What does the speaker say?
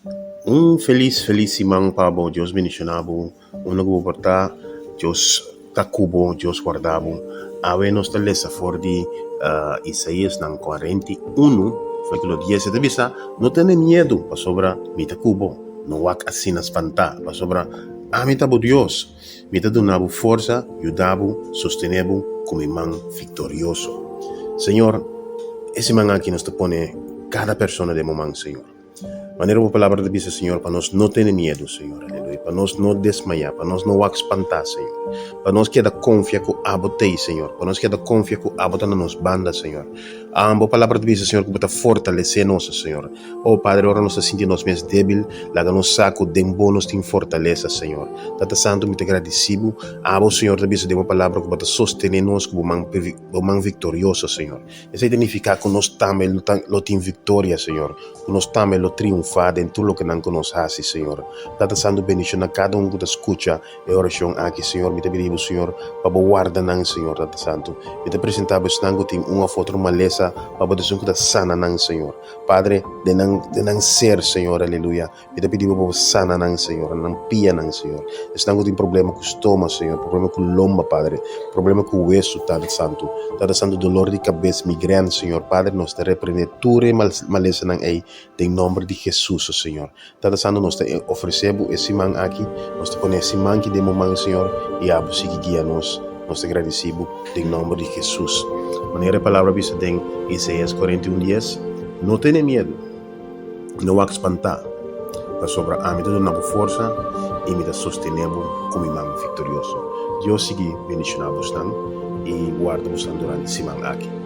Un felis felis siman pa bo Dios bendiciona bo unda cu bo por ta Dios ta cu bo Dios guarda bo awe nos ta lesa for di Isaias nan 41 versiculo 10 e ta bisa no tene miedu pasobra mi ta cu bo no wak asina spanta pasobra ami ta bo Dios mi ta duna bo forsa yuda bo sostene bo cu mi man victorioso Señor e siman aki nos ta pone cada persona den bo man Señor. Manera bo palabra ta bisa, Señor, pa nos no tene miedu, Señor, aleluya, pa nos no desmayá, pa nos no wak spantá, Señor, pa nos keda konfia ku abo t'ei, Señor, pa nos keda konfia ku abo ta na nos banda, Señor. Ah, bo palabra ta bisa, Señor, ku bo ta fortalesé nos, Señor. Oh, Padre, ora nos ta sinti nos mes débil, laga nos sa ku den bo nos tin fortalesa, Señor. Tata Santu, mi ta gradisí bo. Abo, Señor, ta bisa den bo palabra ku bo ta sostené nos ku bo man, bo man viktorioso, Señor. Esei ta nifiká ku nos tambe lo tin viktoria, Señor, ku nos tambe lo triunfá den tur loke nan ku nos hasi, Señor. Tata Santu, bendishoná kada un ku ta skucha e orashon aki, Señor. Mi ta pidi Bo, Señor, pa Bo warda nan, Señor, Tata Santu. Mi ta presentá Bo esnan ku tin un òf otro malesa, pa Bo ta esun ku ta sana nan, Señor. Padre, den nan, den nan ser, Señor, aleluya. Mi ta pidi bo pa bo sana nan, Señor, nan pianan, Señor. Esnan ku tin problema ku stoma, Señor, problema ku lomba, Padre, problema ku wesu, Tata Santu. Tata Santu, dolor di kabes, migrèn, Señor. Padre, nos ta reprendé tur e malesanan ei den nòmber di Hesus, o Señor. Tata Santu, nos ta ofresé bo e siman aki, nos ta pone e siman aki den bo man, Señor, i abo sigui guia nos. Nos ta gradisí bo den nòmber di Hesus. Manera e palabra bisa den Isaías 41 dies, No tene miedu. No wak spantá, pasobra ami ta duna bo forsa i mi ta sostené bo ku mi man viktorioso. Dios sigui bendishoná bosnan i warda bosnan durante siman aki.